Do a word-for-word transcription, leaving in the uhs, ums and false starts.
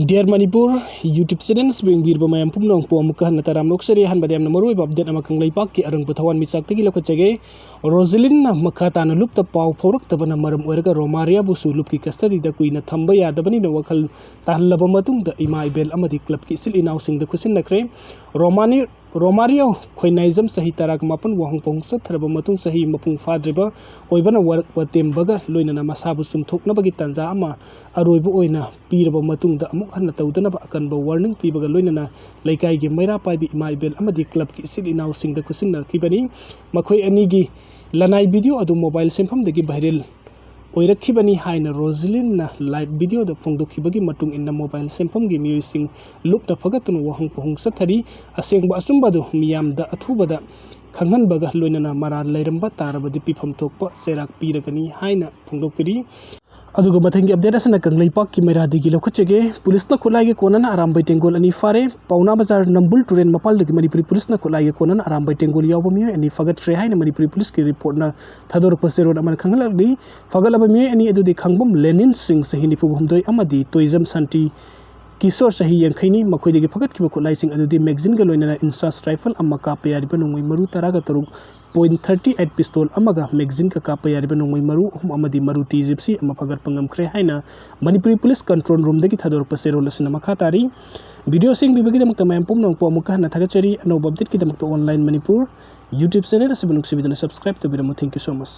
Dear Manipur YouTube channel ꯑꯁꯤꯕꯨ ꯌꯦꯡꯕꯤꯔꯤꯕ ꯃꯌꯥꯝ ꯄꯨꯝꯅꯃꯛꯄꯨ ꯑꯃꯨꯛꯀ ꯍꯟꯅ ꯇꯔꯥꯝꯅ ꯑꯣꯛꯆꯔꯤ꯫ ꯑꯍꯥꯟꯕꯗ ꯌꯥꯝꯅ ꯃꯔꯨꯑꯣꯏꯕ update ꯑꯃ ꯀꯪꯂꯩꯄꯥꯛꯀꯤ ꯑꯔꯪꯕ ꯊꯋꯥꯟ ꯃꯤꯆꯥꯛꯇꯒꯤ ꯂꯧꯈꯠꯆꯒꯦ꯫ ꯔꯣꯖꯤꯂꯤꯟꯅ ꯃꯈꯥ ꯇꯥꯅ ꯂꯨꯞꯇ ꯄꯥꯎ ꯐꯥꯎꯔꯛꯇꯕꯅ ꯃꯔꯝ ꯑꯣꯏꯔꯒ ꯔꯣꯃꯥꯔꯤꯌꯥꯕꯨꯁꯨ ꯂꯨꯞꯀꯤ custody ꯗ ꯀꯨꯏꯅ ꯊꯝꯕ ꯌꯥꯗꯕꯅꯤꯅ ꯋꯥꯈꯜ ꯇꯥꯍꯜꯂꯕ ꯃꯇꯨꯡꯗ ꯏꯃꯥ ꯏꯕꯦꯜ ꯑꯃꯗꯤ club ꯀꯤ ꯏꯆꯤꯜ ꯏꯅꯥꯎꯁꯤꯡꯗ ꯈꯨꯠꯁꯤꯟꯅꯈ꯭ꯔꯦ꯫ ꯔꯣꯃꯥꯅꯤ-, ꯔꯣꯃꯥꯔꯤꯌꯣ ꯈꯣꯏꯅꯥꯏꯖꯝ ꯆꯍꯤ ꯇꯔꯥꯒ ꯃꯥꯄꯟ ꯋꯥꯍꯪ ꯄꯥꯎꯍꯪ ꯆꯠꯊꯔꯕ ꯃꯇꯨꯡ ꯆꯍꯤ ꯃꯄꯨꯡ ꯐꯥꯗ꯭ꯔꯤꯕ ꯑꯣꯏꯕꯅ ꯋꯥꯔꯛꯄ ꯇꯦꯝꯕꯒ ꯂꯣꯏꯅꯅ ꯃꯁꯥꯕꯨ ꯆꯨꯝꯊꯣꯛꯅꯕꯒꯤ ꯇꯥꯟꯖꯥ ꯑꯃ ꯑꯔꯣꯏꯕ ꯑꯣꯏꯅ ꯄꯤꯔꯕ ꯃꯇꯨꯡꯗ ꯑꯃꯨꯛ ꯍꯟꯅ ꯇꯧꯗꯅꯕ ꯑꯀꯟꯕ warning ꯄꯤꯕꯒ ꯂꯣꯏꯅꯅ ꯂꯩꯀꯥꯏꯒꯤ ꯃꯩꯔꯥ ꯄꯥꯏꯕꯤ ꯏꯃꯥ ꯏꯕꯦꯜ ꯑꯃꯗꯤ club ꯀꯤ ꯏꯆꯤꯜ ꯏꯅꯥꯎꯁꯤꯡꯗ ꯈꯨꯠꯁꯤꯟꯅꯈꯤꯕꯅꯤ꯫ ꯃꯈꯣꯏ ꯑꯅꯤꯒꯤ ꯂꯅꯥꯏ video ꯑꯗꯨ mobile ꯁꯦꯟꯐꯝꯗꯒꯤ viral ꯑꯣꯏꯔꯛꯈꯤꯕꯅꯤ ꯍꯥꯏꯅ ꯔꯣꯖꯤꯂꯤꯟꯅ live video ꯗ ꯐꯣꯡꯗꯣꯛꯈꯤꯕꯒꯤ ꯃꯇꯨꯡ ꯏꯟꯅ mobile ꯁꯦꯟꯐꯝꯒꯤ ꯃꯤꯑꯣꯏꯁꯤꯡ ꯂꯨꯞꯅ ꯐꯒꯠꯇꯨꯅ ꯋꯥꯍꯪ ꯄꯥꯎꯍꯪ ꯆꯠꯊꯔꯤ꯫ ꯑꯁꯦꯡꯕ ꯑꯆꯨꯝꯕ ꯑꯗꯨ ꯃꯤꯌꯥꯝꯗ ꯑꯊꯨꯕꯗ ꯈꯪꯍꯟꯕꯒ ꯂꯣꯏꯅꯅ ꯃꯔꯥꯜ ꯂꯩꯔꯝꯕ ꯇꯥꯔꯕꯗꯤ ꯄꯤꯐꯝ ꯊꯣꯛꯄ ꯆꯩꯔꯥꯛ ꯄꯤꯔꯒꯅꯤ ꯍꯥꯏꯅ ꯐꯣꯡꯗꯣꯛꯄꯤꯔꯤ꯫ ꯑꯗꯨꯒ ꯃꯊꯪꯒꯤ update ꯑꯁꯤꯅ ꯀꯪꯂꯩꯄꯥꯛꯀꯤ ꯃꯩꯔꯥꯗꯒꯤ ꯂꯧꯈꯠꯆꯒꯦ꯫ ꯄꯨꯂꯤꯁꯅ ꯈꯨꯠꯂꯥꯏꯒ ꯀꯣꯟꯅꯅ ꯑꯔꯥꯝꯕꯩ ꯇꯦꯡꯒꯣꯜ ꯑꯅꯤ ꯐꯥꯔꯦ꯫ ꯄꯥꯎꯅꯥ ꯕꯖꯥꯔ ꯅꯝꯕꯨꯜ ꯇꯨꯔꯦꯜ ꯃꯄꯥꯜꯗꯒꯤ ꯃꯅꯤꯄꯨꯔꯤ ꯄꯨꯂꯤꯁꯅ ꯈꯨꯠꯂꯥꯏꯒ ꯀꯣꯟꯅꯅ ꯑꯔꯥꯝꯕꯩ ꯇꯦꯡꯒꯣꯜ ꯌꯥꯎꯕ ꯃꯤꯑꯣꯏ ꯑꯅꯤ ꯐꯥꯒꯠꯈ꯭ꯔꯦ ꯍꯥꯏꯅ ꯃꯅꯤꯄꯨꯔꯤ ꯄꯨꯂꯤꯁꯀꯤ report ꯅ ꯊꯥꯗꯣꯔꯛꯄ ꯆꯦꯔꯣꯜ ꯑꯃꯅ ꯈꯪꯍꯜꯂꯛꯂꯤ꯫ ꯐꯥꯒꯠꯂꯕ ꯃꯤꯑꯣꯏ ꯑꯅꯤ ꯑꯗꯨꯗꯤ ꯈꯥꯡꯕꯝ ꯂꯦꯅꯤꯟ ꯁꯤꯡ ꯆꯍꯤ ꯅꯤꯐꯨ ꯍꯨꯝꯗꯣꯏ ꯑꯃꯗꯤ ꯇꯣꯏꯖꯝ ꯁꯥꯟꯇꯤ ꯀꯤꯁꯣꯔ ꯆꯍꯤ ꯌꯥꯡꯈꯩꯅꯤ꯫ ꯃꯈꯣꯏꯗꯒꯤ ꯐꯒꯠꯈꯤꯕ ꯈꯨꯠꯂꯥꯏꯁꯤꯡ ꯑꯗꯨꯗꯤ magazine ꯒ ꯂꯣꯏꯅꯅ INSAS rifle ꯑꯃ, ꯀꯥꯞꯄ ꯌꯥꯔꯤꯕ ꯅꯣꯡꯃꯩ ꯃꯔꯨ ꯇꯔꯥꯒ ꯇꯔꯨꯛ point thirty eight pistol ꯑꯃꯒ magazine ꯒ ꯀꯥꯞꯄ ꯌꯥꯔꯤꯕ ꯅꯣꯡꯃꯩ ꯃꯔꯨ ꯑꯍꯨꯝ ꯑꯃꯗꯤ ꯃꯔꯨꯇꯤ Gypsy ꯑꯃ ꯐꯒꯠꯄ ꯉꯝꯈ꯭ꯔꯦ ꯍꯥꯏꯅ ꯃꯅꯤꯄꯨꯔꯤ ꯄꯨꯂꯤꯁ control room ꯗꯒꯤ ꯊꯥꯗꯣꯔꯛꯄ ꯆꯦꯔꯣꯜ ꯑꯁꯤꯅ ꯃꯈꯥ ꯇꯥꯔꯤ꯫ Video ꯑꯁꯤ ꯌꯦꯡꯕꯤꯕꯒꯤꯗꯃꯛꯇ ꯃꯌꯥꯝ ꯄꯨꯝꯅꯃꯛꯄꯨ ꯑꯃꯨꯛꯀ ꯍꯟꯅ ꯊꯥꯒꯠꯆꯔꯤ꯫ ꯑꯅꯧꯕ update ꯀꯤꯗꯃꯛꯇ Online Manipur YouTube channel ꯑꯁꯤꯕꯨ ꯅꯨꯡꯁꯤꯕꯤꯗꯨꯅ subscribe ꯇꯧꯕꯤꯔꯝꯃꯨ꯫ Thank you so much꯫